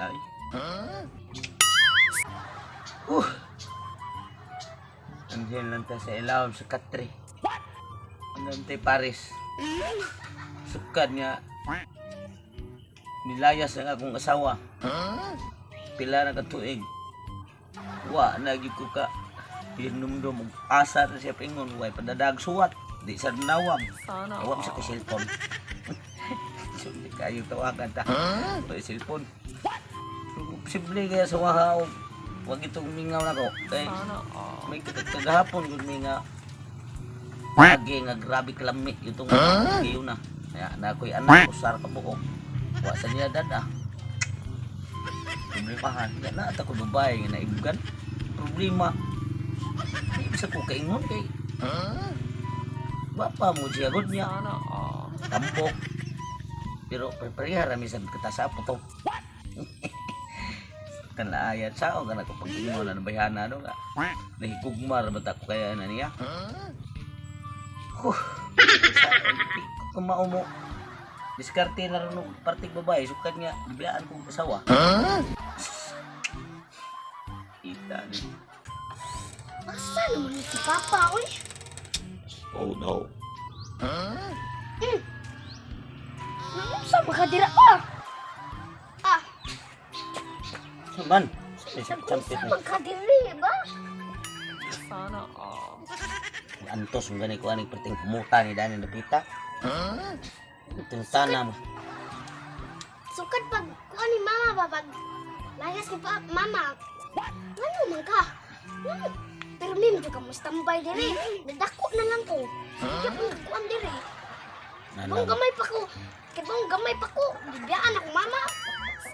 Ay. Andiyan lang ta sa ilawom sa katre. Andiyan tayo Paris. Sukad nga. Nilayas ang akong asawa. Pila na katuig. Wa na gyud ko ka. Hinumdum og asa na siya pingon way padadag suwat. Di sa nawam. Nawam sa ko cellphone. So, di kayo tawagan ta. Huh? Cellphone. Posible kaya sa waha o wag itong mingaw na ko. Kay may kagahapon gud mi nga agi nga grabe kalamit itong huh? Na. Kaya na ako'y anak usar ka buok. Wa sa niya dada. Problemahan. Ya na at ako babae nga naibugan. Problema. Di bisa ko kaingon kay. Bapa mo siya gud niya. Tampok. Pero pareha ra minsan kita sa to. Kanlaayat sao ka na ko pag-ingon na bayhana no nga. Nahigugma ra ba ta ko kaya na niya? Huh. Sa kumao mo. Diskarte na rin og partig babae sukad nga gibiyaan kong asawa. Kita ni. Asa naman ni si Papa, oy? Oh no. Sa makadira pa. Ah, Man, sa champit sa ni. makadiri ba? Antos mo gani ko aning perting kumuta ni Dani Napita. Itong sana mo. Sukad pag kuan ni mama ba pag layas ni pa mama. Ngano man ka? Ngano? Pero mim ka mo standby diri. Nadako na lang ko. Sige po kuan diri. Bang Nanang. gamay pa ko. Kay bang gamay pa ko. Gibiyaan ako mama.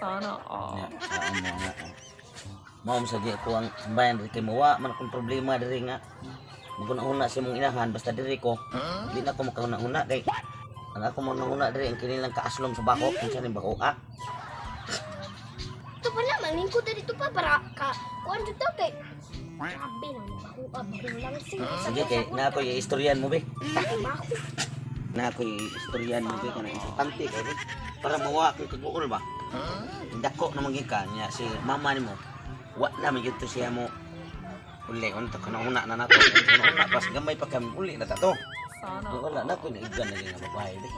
Ya, saan mo nga. Mao sa di ko ang bayan diri kay mawa man akong problema diri nga. Maguna-una sa imong inahan basta diri ko. Di na ko makahuna-una kay ang ako mo diri ang kinilang kaaslom sa bako kung saan yung bako ah. Ito pa na malingkod na dito pa para ka kuan jud daw kay. Grabe na baho baho lang sing. Sige kay na ako istoryan mo be. Baho. Na ako istoryan mo be kanang importante kay be. Para mawa akong kaguol ba. Dako na maging ka niya si mama nimo. Wa na man gyud to siya mo uli unta ka na una na nato. Una pas gamay pa kami uli na ta to. Wala na ko naiggan na nga babae be.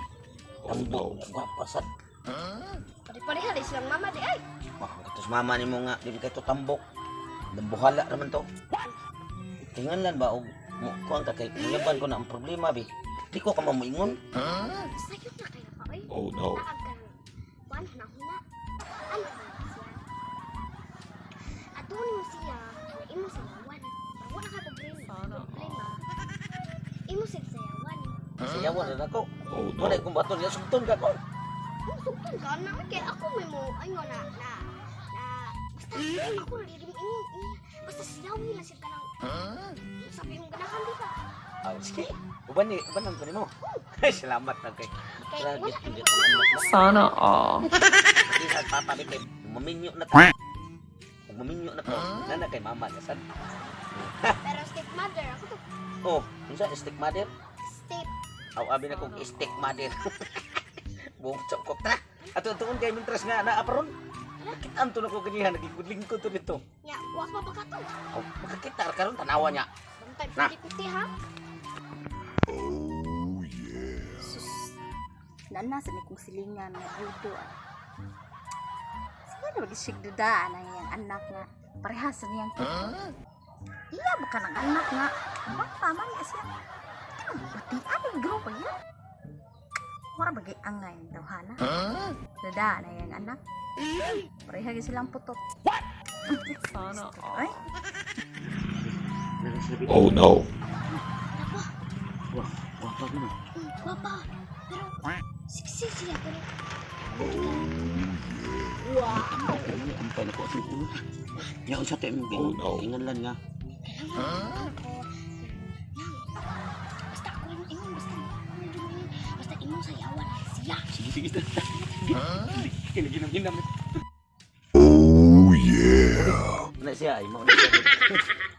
Oh no. Tambok, gwapa sad. Pare-pareha di silang mama di ay. Wah, katos mama nimo nga di kay to tambok. Dambuhala raman to. Tingan lang ba og mo kuan ka kay muyaban ko na ang problema be. Di ko ka mamuingon. Sayo na kaya pa oy. Oh no. Taag ka ng kuan na huna. Ano ba siya? Ato nimo siya, na imo sayawan. Wala ka problema. Problema. Imo siya sayawan. Sayawan na nako. Oh no. Wala kong baton ya sugton ka ko. Kung sugton ka na kay ako may mo ayo na na na basta ako na dili mo ingon. Basta siyawi lang siya kanang. Sabi mong ganahan di ba? Ah, sige. Uban ni, uban lang ko nimo. Ay, salamat na kay. Kay Grabe, wala hindi wala ko alam. Sana all. Di sa papa bi kay maminyo na ko. Kung maminyo na ko, nana kay mama na sad. Pero step mother ako to. Oh, unsa stick mother? Step Aw abi na kong stick mother. Buong chok ta. Ato tuon kay mintras nga naa pa ron. Kita to na ko ganihan nagigudlingkod to dito. nya wa pa ba ka to? Oh, makakita ra karon tanawa niya. Bantay Na. puti-puti ha. Oh yeah. Sus, nana sa ni kong silingan nga byudo ah. Siguro mag-isigdudaan ang iyang anak nga parehas sa niyang tuto. Iya ba ka ng anak nga? Bapa man niya siya. Ano, pati anong grupo niya? Mura bagay angay ang tawhana. Dudaan ang iyang anak. Pareha gyud silang putot. Sana all. Ay, Oh no. Napa? Wah, wah pa gino. Guwapa. Pero, sexy siya. Pero, wow. Ampay na ko sa ulo. Nya unsa tay imong Oh, no. Ingan lang nga. Kailangan ako. Nang, basta ako yung ingon. Basta ako yung ingon. Basta imong sayawan siya. Sige sige. Sige. Kinaginam-ginam. Oh yeah. Na siya ay mao na siya.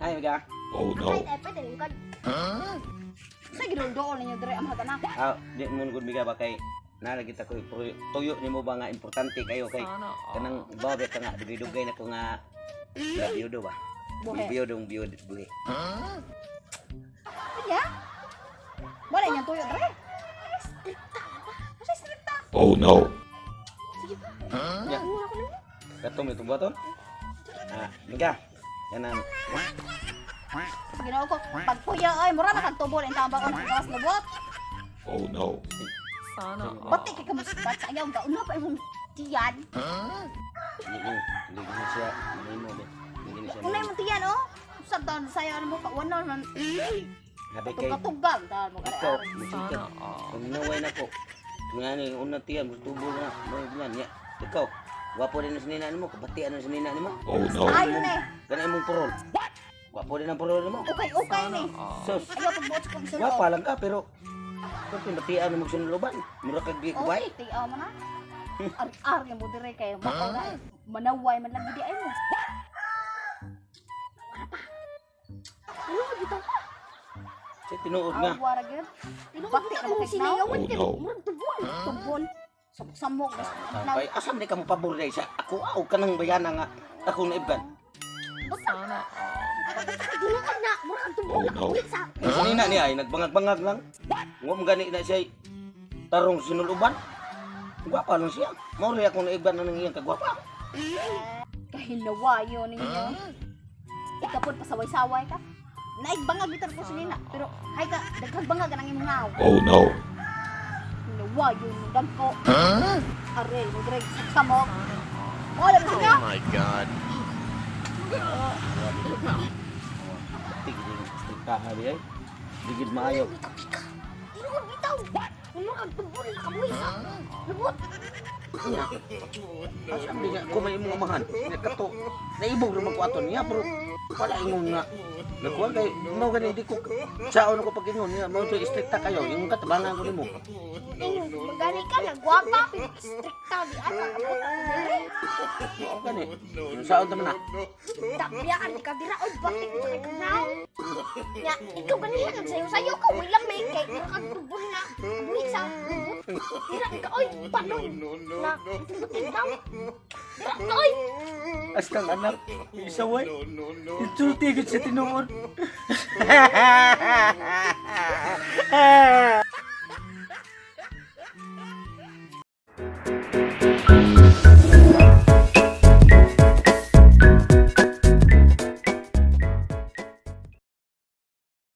Ay ga. Oh no. Ay, pwede rin ka. sa ginundoon ninyo dire ang mga anak. Ah, di mo gud biga ba kay Nalagi ta ko tuyo nimo ba nga importante kayo kay Sana all. kanang babe ka nga dugay-dugay na ko nga nga biyudo ba. Buhi. Biyudong biyud buhi. Kanya? Wala niyang tuyo dre. Strikta na ba? Kasi strikta. Oh no. Sige pa. Ya. Mura ko nimo. Katong itong buhaton? Ah, mika. Kanang Ginoo ko, pagpuyo ay mura na kang tubol ang tambak ang gawas lubot. Oh no. Sana all. Pati kay kamusbat sa ayaw gauna pa imong tiyan. Hindi hindi na siya manimo be. Hindi na siya. Una imong tiyan oh. Usab taon sayo mo ka wala man. Habi kay Tugatugang taon mo ikaw, kare. musika. Sana all. Pag naway na ko. Nga ni una tiyan tubo na mo bilan ya. Ikaw, gwapo din ang sinina nimo, kabatian ang sinina nimo. Oh no. Ayo ne. Kana imong purol. Gwapo din ang purol nimo. Ukay-ukay ni. Sus, Ayaw pagbuot sa kong sulod. gwapa lang ka pero pero batian mo sinuluban. Mura kag gibay. Okay, tiyaw mo na. Ar-ar mo dire kayo makaura. Manaway man lang gidi ay mo. Ano ka bitaw ka? Sa tinuod nga. Awa ra gyud. Tinuod Bati bitaw na imong mo kay sinayawan Oh, kay no. murag tubol. Tubol. Samok-samok. Kay asam di ka mo pabor dai sa ako aw kanang bayana nga ako naibgan. Sana all. Basta ka tinuod na murag kang tubol Oh, no. nakabuhi sa Ang sinina niya ay nagbangag-bangag lang. Ngum gani na siya tarong sinuluban. Gwapa lang siya. Mao rin akong naibgan na ng iyang kagwapa. Kahinawayo ninyo. Ikaw po, pasaway-saway ka. Naigbangag bitan ko sinina. Pero, hay ka, daghang bangag ang imong ngaw. Oh no. Hinawayo mo dagko. Arel, mo direk, samok. Wala mo siya. My God. Tigil striktaha di ay. Digid maayo. Bitaw ka. Tinuod bitaw. Murag kang tubol nakabuhi sa lubot. Asam di nga ko may imong amahan. Nga kato. Naibog ra man ko ato niya pero wala ingon nga. Nakuha kay mao gani di ko saon ako pag-ingon niya mao to strikta kayo. Imong katabangan ko nimo. Ingon magani ka na gwapa pero strikta di ana abot ako dire. Mao gani. Saon ta man na. Tabyaan ka dira oy batik sa kay kanaw. Nya ikaw ganihan nagsayo-sayo ka way lamay kay murag kang tubol na kabuhi sa lubot. Dira ka oy panoy na batik daw. Dira ka oy. Astang anak, isaway. Insulti gid sa tinuod.